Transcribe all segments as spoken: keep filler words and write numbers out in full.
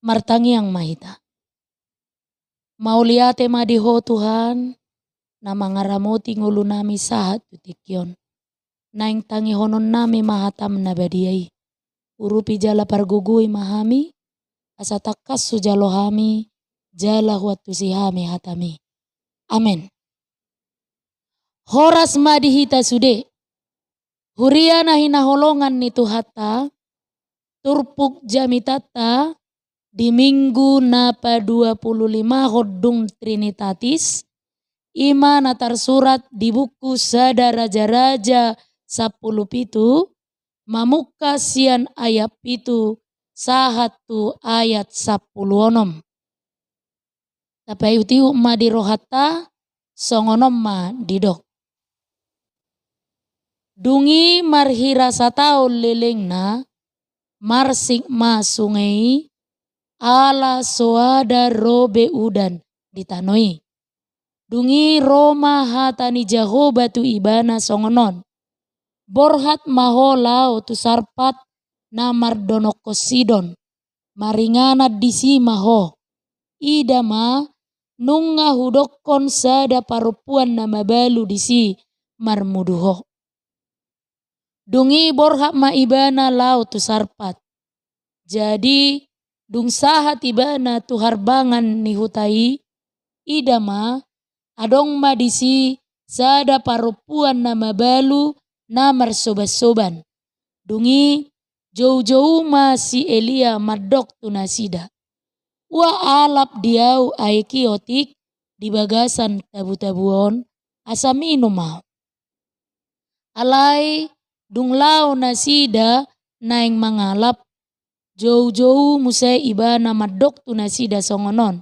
Martangiang ma hita. Mauliate ma di Ho Tuhan, na mangaramoti ngolunami sahat tu tingki on. Naeng tangihononnami ma hataM na badia i. Urupi jala pargogoi ma hami, asa tangkas hujalo hami, jala huantusi hami hataMi. Amen. Horas ma di hita sude. Huria na hinaholongan ni Tuhanta, turpuk jamitanta di Minggu na paduapululimahon dung Trinitatis, i ma na tarsurat di buku Sada Raja-raja sampulu pitu, mamungka sian ayat pitu sahat tu ayat sampulu onom. Tapaihut-ihut ma di rohanta, songon on ma didok. Dung i marhira sataon lelengna, marsik ma sunge i, ala soada ro be udan di tano i. Dung i ro ma hata ni Jahowa tu ibana songon on. Borhat ma ho laho tu Sarpat na mardonokkon Sidon. Maringanan disi ma ho. Ida ma, nunga hudokkon sada parompuan na mabalu disi marmudu ho. Dung i borhat ma ibana laho tu Sarpat. Jadi, dung sahat ibana tu harbangan ni huta i, ida ma, adong ma disi sada parompuan na mabalu na marsoban-soban. Dung i, jou-jou ma si Elia mandok tu nasida. Ua alap di ahu aek i otik di bagasan tabu-tabu on, asa minum ahu. Alai, dung laho nasida naeng mangalap, jou-jou muse ibana mandok tu nasida songon on.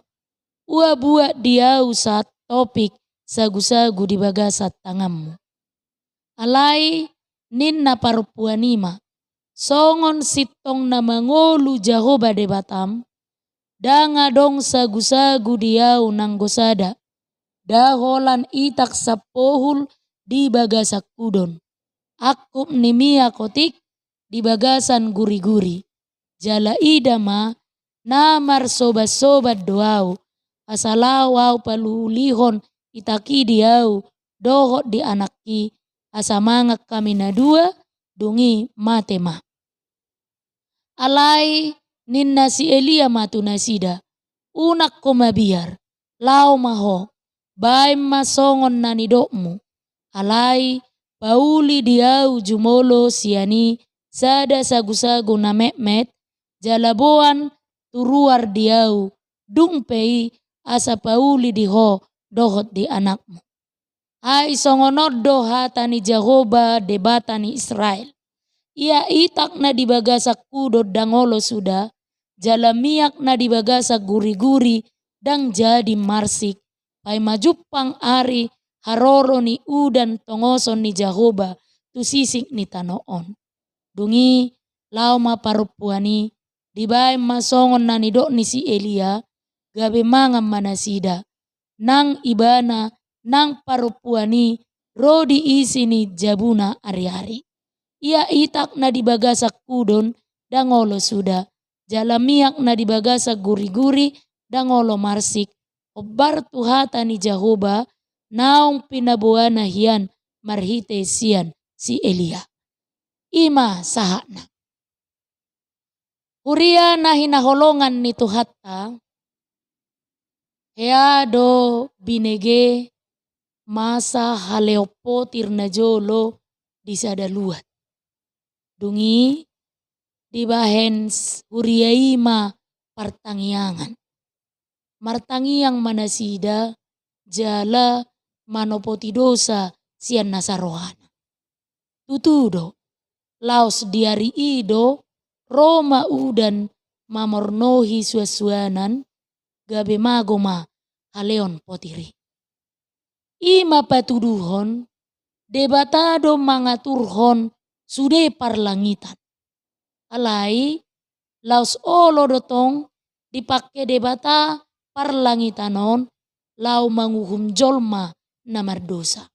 Ua buat di ahu satopik sagu-sagu di bagasan tanganmu. Alai, ninna parompuan i ma, songon sintong na mangolu Jahowa Debatam, ndang adong sagu-sagu di ahu nanggo sada, da holan itak sampohul di bagasan kudon. Angkup ni miak otik di bagasan guri-guri. Jala ida ma, na marsoban-soban do ahu, asa laho ahu paluhulihon itak i di ahu, dohot di anakki, asa mangan hami na dua, dung i mate ma. Alai ninna si Elia ma tu nasida, unang ho mabiar, laho ma ho, baen ma songon na nidokmu. Alai pauli di ahu jumolo sian i sada sagu-sagu na metmet, jala boan tu ruar di ahu, dung pe i asa pauli di ho dohot di anakmu. Ai songon on do hata ni Jahowa Debata ni Israel. Ia itak na di bagasan kudon ndang olo suda, jala miak na di bagasan guri-guri ndang jadi marsik, paima jumpang ari haroro ni udan tongoson ni Jahowa tu sisik ni tano on. Dung i laho ma parompuan i, dibaen ma songon na nidok ni si Elia, gabe mangan ma nasida. Nang ibana, nang parompuan i, ro di isi ni jabuna ari-ari. Ia itak na di bagasan kudon, ndang olo suda. Jala miak na di bagasan guri-guri, ndang olo marsik. Hombar tu hata ni Jahowa, naung pinaboana hian marhite sian si Elia. I ma sahatna. Huria na hinaholongan ni Tuhanta, hea do binege masa haleon potir na jolo di sada luat. Dung i dibahen s-, huria i ma partangiangan. Martangiang ma nasida, jala manopoti dosa sian nasa rohana. Tutu do, laos di ari i do, ro ma udan mamornohi suan-suanan, gabe mago ma haleon potir i. I ma patuduhon, Debata do mangaturhon sude parlangitan. Alai, laos olo do tong dipangke Debata parlangitan on laho manguhum jolma na mardosa.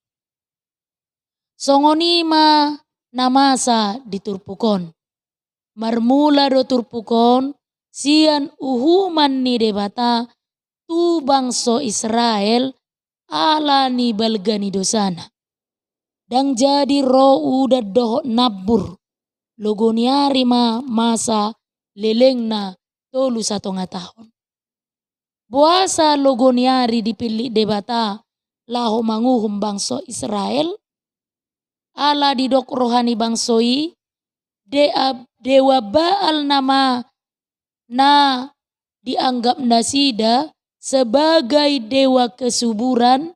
Songon i ma na masa di turpuk on. Marmula do turpuk on sian uhuman ni Debata tu bangso Israel ala ni balga ni dosana. Ndang jadi ro udan dohot nambur, logo ni ari ma masa lelengna tolu satonga taon. Boasa logo ni ari dipillit Debata laho manguhum bangso Israel? Ala didok roha ni bangso i, de-, dewa Baal nama na dianggap nasida sebagai dewa kesuburan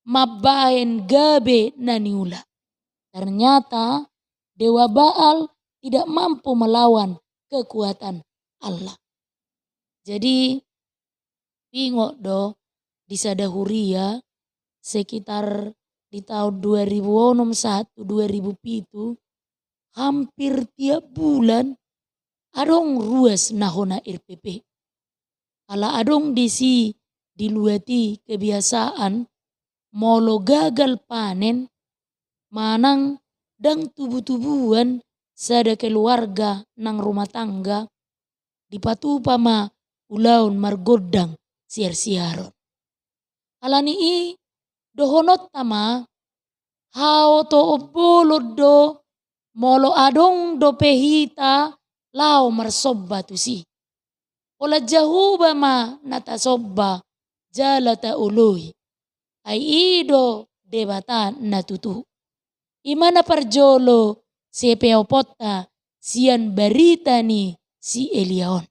mambahen gabe na niula. Ternyata dewa Baal tidak mampu melawan kekuatan Allah. Jadi, huingot do di sada huria sekitar di taon dua ribu onom sahat tu dua ribu pitu, hampir tiap bulan adong ruas na hona R P P. Ala adong disi di luat i kebiasaan, molo gagal panen manang ndang tubu-tubuan sada keluarga nang rumah tangga, dipatupa ma ulaon margondang siar-siaron. Ala ni i dohononta ma, haotoon bolon do molo adong dope hita laho marsomba tusi. Holan Jahowa ma na tasomba jala taoloi. Ai i do Debata na tutu. I ma na parjolo sipeoponta sian barita ni si Elia on.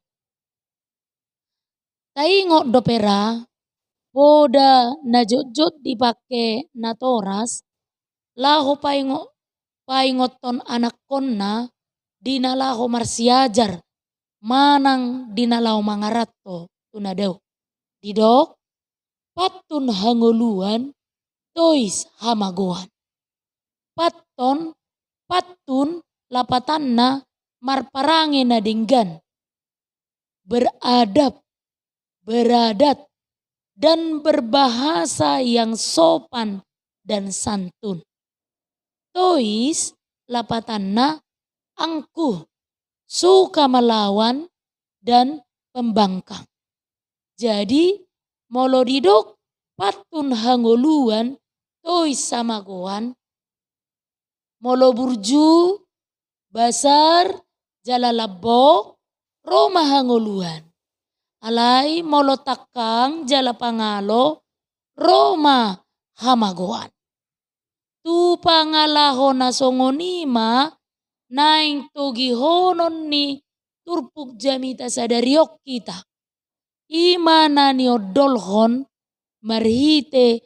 Taingot dope ra, poda na jotjot dipangke natoras laho paingo-, paingothon anakkonna di na laho marsiajar manang di na laho mangaranto tu na dao. Didok, pantun hangoluan, tois hamagoan. Panton, pantun lapatanna marparange na denggan, beradab, beradat, dan berbahasa yang sopan dan santun. Tois lapatanna angkuh, suka melawan, dan pembangkang. Jadi, molo didok pantun hangoluan, tois hamagoan, molo burju, basar, jala lambok, ro ma hangoluan. Alai molo tangkang jala pangalo, ro ma hamagoan. Tu pangalaho na songon i ma naeng togihonon ni turpuk jamita sadari on hita. I ma na niondolhon marhite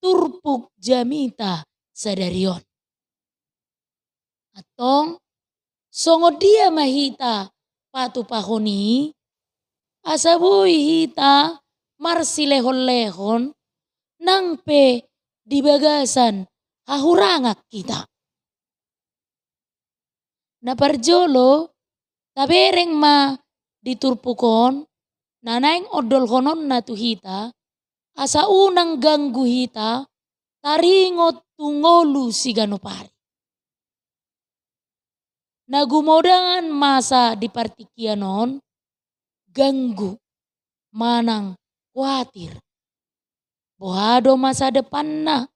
turpuk jamita sadari on. Antong, songon dia ma hita patupahon i, asa boi hita marsilehonlehon nang pe di bagasan hahurangan hita. Na parjolo, tabereng ma di turpuk on na naeng ondolhononna tu hita, asa unang ganggu hita taringot tu ngolu siganup ari. Na gumodangan masa di partingkian on, ganggu manang kuatir. Boha do masa depanna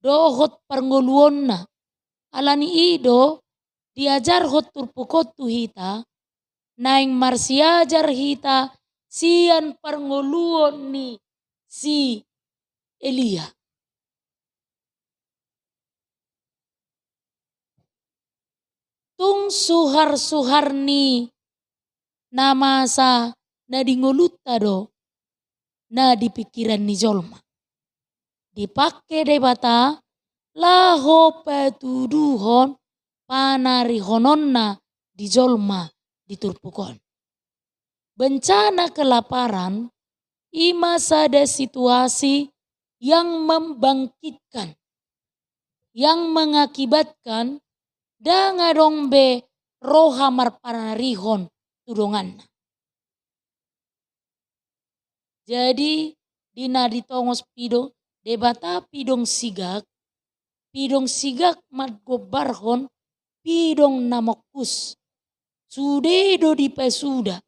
dohot parngoluonna? Ala ni i do diajarhon turpuk on tu hita, naeng marsiajar hita sian parngoluon ni si Elia. Tung suharsuhar ni na masa na di ngolunta do na di pingkiran ni jolma. Dipangke Debata laho patuduhon panarihononna di jolma di turpuk on. Bencana kelaparan i ma sada situasi yang membangkitkan, yang mengakibatkan ndang adong be roha marpanarihon tu donganna. Jadi, di na ditongos pido-, Debata pidong sigak, pidong sigak manggombarhon pidong na mongkus. Sude do dipasuda.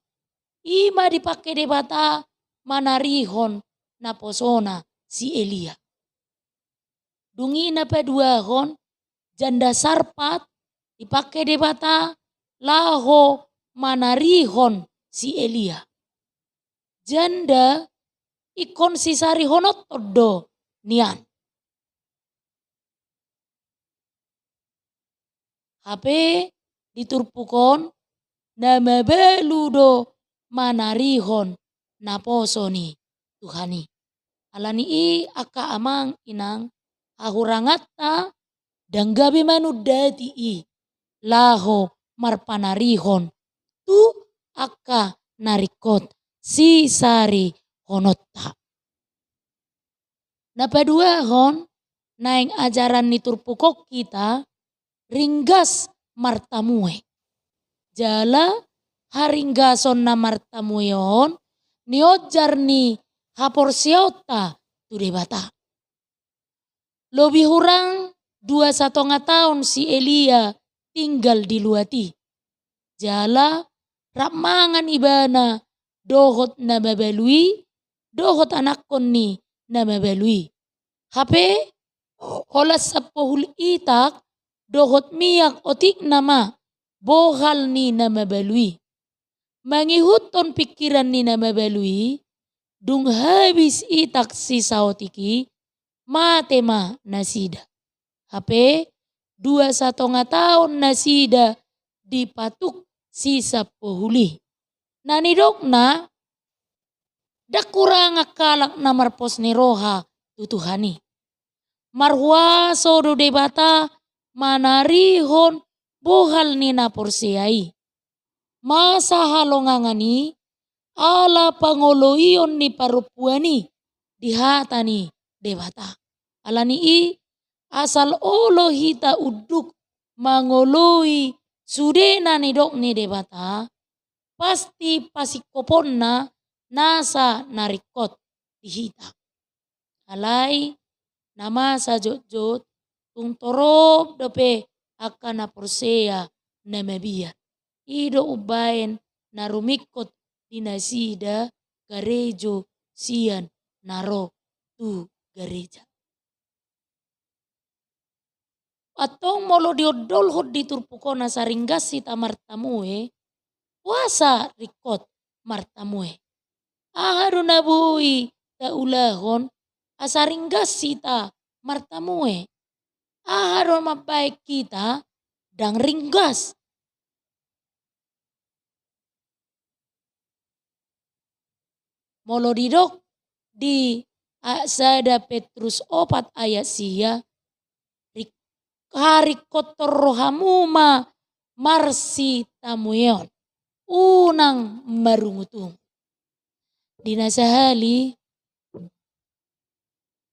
I ma dipangke Debata manarihon naposona si Elia. Dung i na paduahon, janda Sarpat dipangke Debata laho manarihon si Elia. Janda ingkon sisarihononhon do nian. Hape di turpuk on na mabalu do manarihon naposo ni Tuhan i. Alani i angka amang inang, hahuranganta ndang gabe manundati i laho marpanarihon tu angka na ringkot sisarihononta. Na paduahon, naeng ajaran ni turpuk on hita ringgas martamue. Jala haringgason na martamue on nionjar ni haporseaonta tu Debata. Lobi hurang dua satonga taon si Elia tinggal di luat i. Jala rap mangan ibana dohot na mabalu i, dohot anakkon ni na mabalu i. Hape holan sapohul itak dohot miak otikna ma bohal ni na mabalu i. Mangihuthon pingkiran ni na mabalu i, dung habis itak sisaotik i, mate ma nasida. Hape dua satonga taon nasida dipatuk sisapohul i. Na nidokna, ndang hurang halak na marpos ni roha tu Tuhan i. Marhuaso do Debata manarihon bohal ni na porsea i. Masa halongangan i ala pangoloion ni parompuan i di hata ni Debata. Alani i, asal olo hita unduk mangoloi sude na nidok ni Debata, pasti pasingkoponna nasa na ringkot di hita. Alai na masa jotjot tung torop dope angka na porsea na mabiar. I do umbaen na rumingkot di nasida karejo sian na ro tu gareja. Antong molo diondolhon di turpuk on asa ringgas hita martamue, boasa ringkot martamue? Aha do na boi taulahon asa ringgas hita martamue? Aha do mambaen hita ndang ringgas? Molo didok di a-, sada Petrus opat ayat sia, rik-, haringkothon rohamu ma marsitamueon, unang marungutungut. Di na sahali,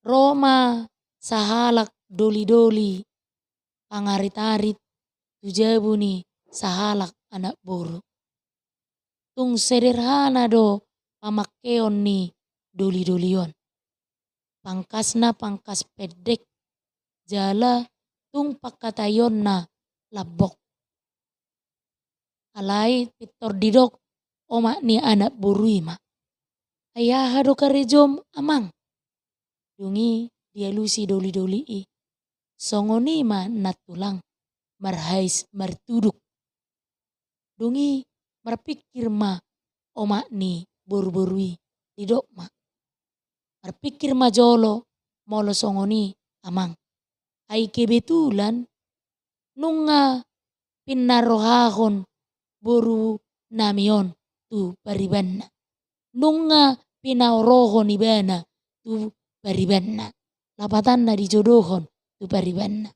ro ma sahalak dolidoli pangaritarit tu jabu ni sahalak anak boru. Tung sederhana do pamangkeon ni dolidoli on. Pangkasna pangkas pendek, jala tung pangkataionna lambok. Alai pintor didok omak ni anak boru i ma, "Ai aha do karejom, amang?" Dung i dialusi dolidoli i, "Songon i ma nantulang, marhais martuduk." Dung i marpingkir ma omak ni boruboru i, didok ma, "Marpingkir ma jolo molo songon i, amang. Ai kebetulan nunga pinarrohahon boru nami on tu paribanna. Nunga pinaorohon ibana tu paribanna. Lapatanna dijodohon tu paribanna."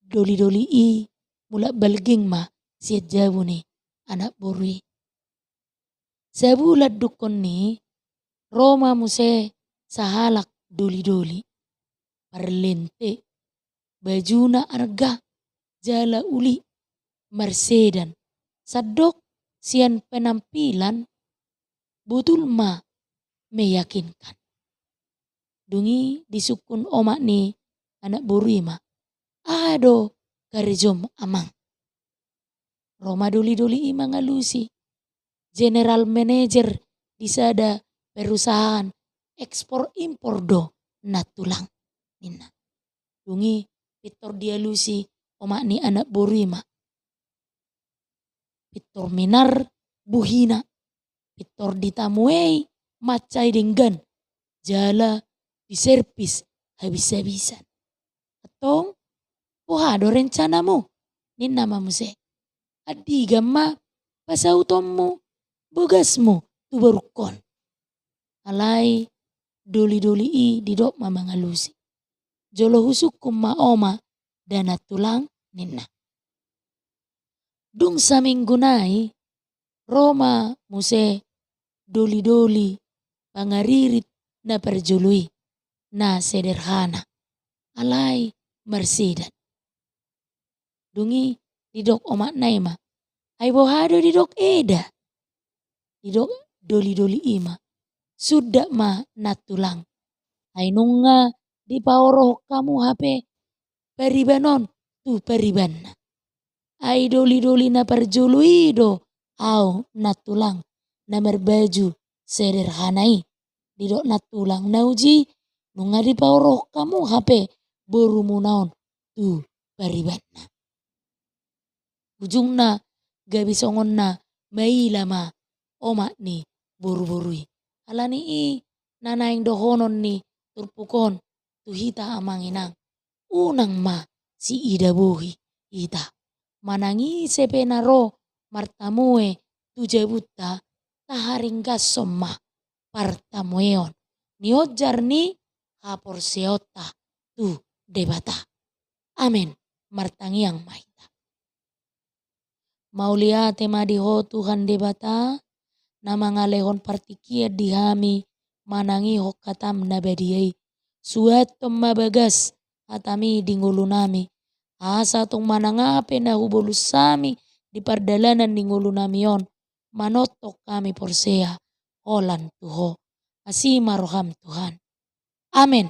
Dolidoli i mulak balging ma sian jabu ni anak boru i. Sabulan dungkon i, ro ma muse sahalak dolidoli. Parlente, bajuna arga, jala uli, marsedan, sandok sian penampilan, botul ma meyakinkan. Dung i disungkun omak ni anak boru i ma, "Aha do karejom, amang?" Ro ma dolidoli i mangalusi, general manager di sada perusahaan ekspor impor do nantulang, ninna. Dung i pintor dialusi omak ni anak boru i ma. Pintor minar buhina, pintor ditamuei mansai denggan, jala diservis habis-habisan. Antong, boha do rencanamu? Ninna ma muse. Andigan ma pasautonmu bogasmu tu borungkon? Alai doli-doli i didok ma mangalusi. Jolo husungkun ma oma da nantulang, ninna. Dung saminggu nai, ro ma muse doli-doli pangaririt na parjolo i, na sederhana, alai marsedan. Dung i didok omakna i ma. Ai boha do didok eda? Didok doli-doli i ma. Sundat ma nantulang. Ai nunga dipaorohon hamu hape pariban on tu paribanna. Ai doli-doli na parjolo i do au nantulang na marbaju sederhana i. Didok nantulang, na uji nunga dipaorohon hamu hape borumuna on tu paribanna. Ujungna gabe songon na maila ma omak ni boru-boru i. Alani i na naeng dohonon ni turpuk on tu hita amang inang. Unang ma siida bohi hita. Manang ise pe na ro martamue tu jabunta, taharinggashon ma partamueon ni onjar ni haporseaonta tu Debata. Amen. Martangiang ma hita. Mauliate ma di Ho Tuhan Debata, na mangalehon partingkian di hami manangihon hataM na badia i. Suanhon ma bagas hataMi di ngolunami. Asa tung manang aha pe na hubolus hami di pardalanan ni ngolunami on, manongtong hami porsea holan tu Ho. Asi ma rohaM Tuhan. Amen.